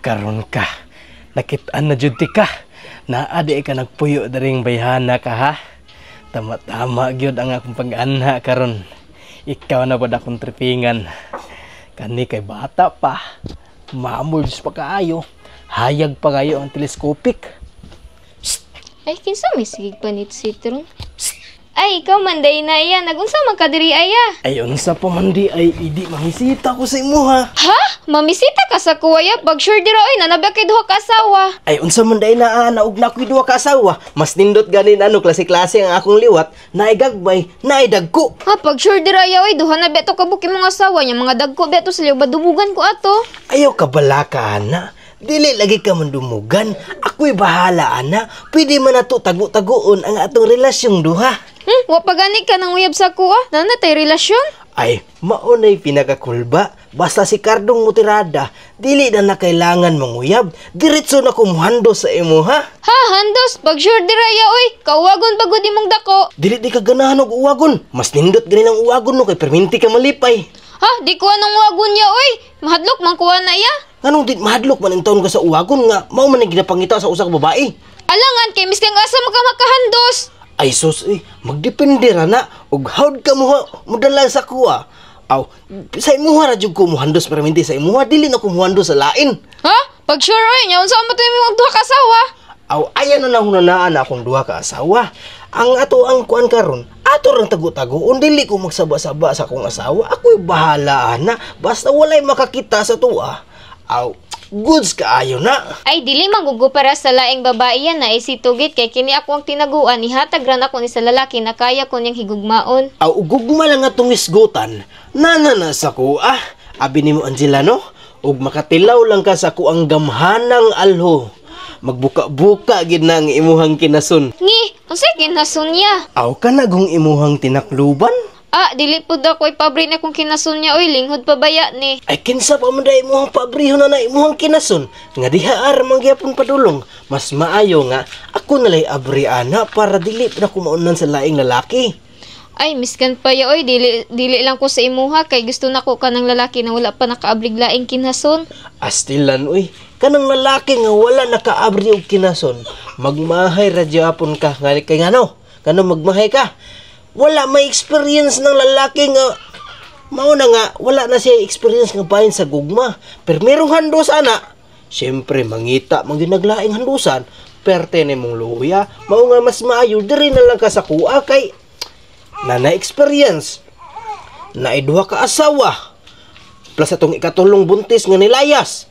Karon ka. Nakit-an na jud ti ka. Naa di ka nagpuyo daring bayhana ka ha. Tama-tama gyud ang akong pag-anha karon. Ikaw na pud akong tripingan. Kani kay bata pa. Mamulds pa kaayo. Hayag pa kayo ang telescopic. Ay, kinsa may sigig panit sitron? Ay, ikaw man day na iya. Nagunsa man ka diri aya? Ay, unsa pa man di ay idi mangisita ko sa imuha. Ha? Mamisita ka sa kuwaya? Pag sure dira oy, nanabya kay duha ka asawa. Ay, unsa man day na ana og nakoy duha ka asawa. Mas nindot gani na ano klase-klase ang akong liwat, naigagmay, naidagko. Ha, pag sure dira aya oy, duha na beto ka buki mga asawa nya, mga dagko beto sila badumugan ko ato. Ayaw ka balaka, ana. Dili lagi ka mandumugan. Ako'y bahala, ana. Pwede man nato tago-tagoon ang atong relasyong duha. Wa pa gani ka nang uyab sa kuha. Nana tay relasyon? Ay, maunay pinakakulba. Basta si Cardong mutirada, dili na na kailangan manguyab. Diretso na kumuhando sa imo, ha? Ha, handos, pag sure dira aya oy, kawagon pagod imong dako. Dili di ka ganahan og uwagon. Mas nindot gani ang uwagon no kay perminti ka malipay. Ha, di ko anong uwagon niya oy. Mahadlok man kuha na iya. Nganong di mahadlok man taon ka sa uwagon nga mao man ang ginapangita sa usa ka babae? Alangan kay miskang asa man ka makahandos. Ay sus, eh, magdepende ra na og howd ka mo modala sa kuha. Aw, sa imuha ra jud ko muhandos perminti sa imuha, dili na ko muhandos sa lain. Ha? Pag sure oy, nya unsa man to imong duha ka asawa? Aw, ayan na nang hunanaan akong duha ka asawa. Ang ato ang kuan karon, ato rang tago-tagoon, dili ko magsaba-saba sa akong asawa. Ako'y bahala na, basta walay makakita sa tuwa. Aw, goods kaayo na. Ay, dili man para sa laing babae yan na si tugit kay kini ako ang tinaguan, ihatag ra nako ni sa lalaki na kaya ko niyang higugmaon. Aw, ugugma lang atong isgutan. Nana na sa kuha. Abi nimo Angela no? Ug makatilaw lang ka sa kuang gamhanang alho. Magbuka-buka gid na ang imuhang kinasun. Ngi, unsay kinasun niya? Aw kanagong imuhang tinakluban? Ah, dili pud ako ipabre na kung kinasun niya oy, linghod pa baya ni. Ay kinsa pa man day imuhang paabrihon na na imuhang kinasun nga diha ar man gyapon padulong. Mas maayo nga ako nalay abri ana para dili na kumaunan sa laing lalaki. Ay, miskan pa ya oy, dili dili lang ko sa imuha kay gusto nako kanang lalaki na wala pa nakaabrig laing kinasun. Astilan uy, kanang lalaki nga wala nakaabri og kinason, magmahay ra gyapon ka nga kay ngano? Kano magmahay ka? Wala may experience ng lalaki nga mao na nga wala na siya experience nga bahin sa gugma. Pero merong handos ana. Siyempre mangita man gyud naglaing handusan, perte nimong luya, mao nga mas maayo diri na lang ka sa kuha kay na na-experience na duha ka asawa plus atong ikatulong buntis nga nilayas,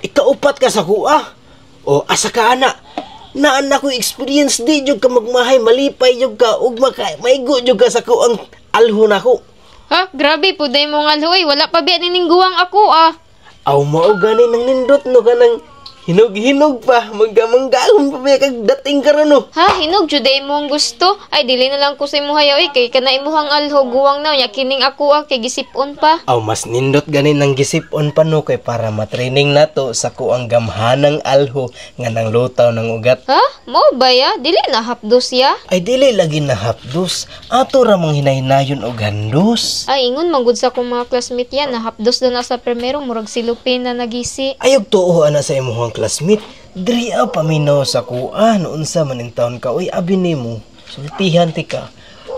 ikaupat ka sa kuha o asa ka ana naan na ko experience, di jud ka magmahay, malipay jud ka ug maka maigo jud ka sa kuang alho nako. Ha, grabe pud day mo nga oy, wala pa biya nining guwang ako ah. Aw mao gani nang nindot no, kanang hinog-hinog pa, mangga-manggahon pa ba kag dating karon no. Ha, hinog jud day mo ang gusto. Ay dili na lang ko sa imuha ya oy kay kana imuhang alho guwang na nya kining ako ah kay gisip-on pa. Aw mas nindot gani nang gisip-on pa no kay para matraining nato sa kuang gamhanang alho nga nang lutaw ng ugat. Ha? Mao ba ya? Dili na hapdos ya? Ay dili lagi na hapdos, ato ra mong hinahinayon og handos. Ay ingon man gud sa akong mga classmate yan na hapdos daw na sa primero, murag silupin na nagisi. Ayog tuo ana sa imuhang classmate, diri a paminaw sa kuan unsa man in taon ka oy, abi nimo sultihan ti ka.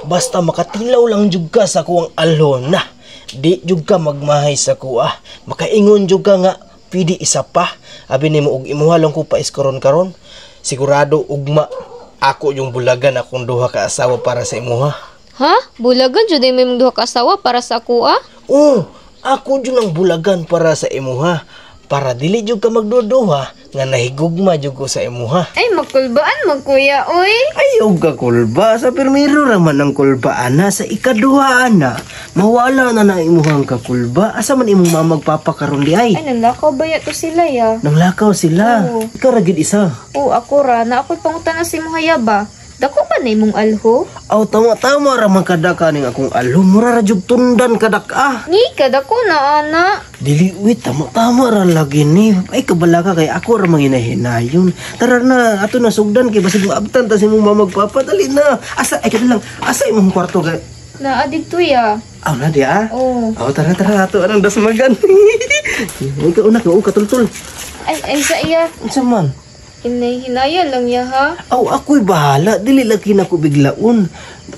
Basta makatilaw lang jud ka sa kuang alho na. Di jud ka magmahay sa kuha. Makaingon jud ka nga pwede isa pa. Abi nimo og imuha lang ko pa iskoron karon. Sigurado ugma ako yung bulagan akong duha ka asawa para sa imuha. Ha? Bulagan jud ay may duha ka asawa para sa kuha? Oh, ako jud ang bulagan para sa imuha. Para dili jud ka magduduha nga nahigugma jud ko sa imuha. Ay makulbaan mo kuya oy. Ayaw ka kulba, sa pirmiro raman ang kulba ana, sa ikaduha ana. Mawala na na imuhang kakulba, asa man imong mamagpapakaron di ay. Ay nanlakaw ba ya to sila ya? Nanglakaw sila. Oo. Ikaw ra gid isa. Oh, ako ra na ako'y pangutan na si imuha ba? Dako pa na imong alho? Aw tama-tama ra man kadaka ning akong alho, mura ra jud tundan kadaka. Ni kadako na ana. Dili uy, tama-tama ra lagi ni. Ay kabala ka kay ako ra manginahinayon. Tara na, ato na sugdan kay basig maabtan ta si imong mamagpapa. Dali na. Asa ay kadto lang, asa imong kwarto kay? Naa didto ya. Aw na di ah. Oh. Aw tara tara ato anang dasmagan. Ikaw una ka katultul. Ay, ay sa iya. Unsa man? Inay, hinaya lang ya ha. Aw, ako'y bahala. Dili lagi na ko biglaon.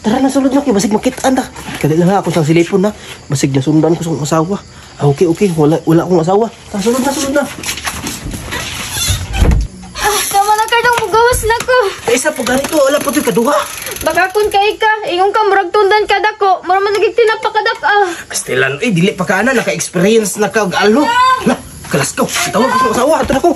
Tara na, sulod na kay basig makitaan ta. Kadali lang ha, ako sang silipon na. Basig nasundan ko sa akong asawa. Ah, okay, okay. Wala, wala akong asawa. Tara, sulod na, sulod na. Ah, tama na kadong mugawas na ko. Kaysa po ganito, wala pa to'y kaduha. Baka kun kay ka, ingon ka murag tundan kadako, mura man nagig tinapakadak ah. Kastilan, eh, dili pa ka na, naka-experience na ka og alo. Na, kalas ko. Tawag ko sa asawa, ato na ko.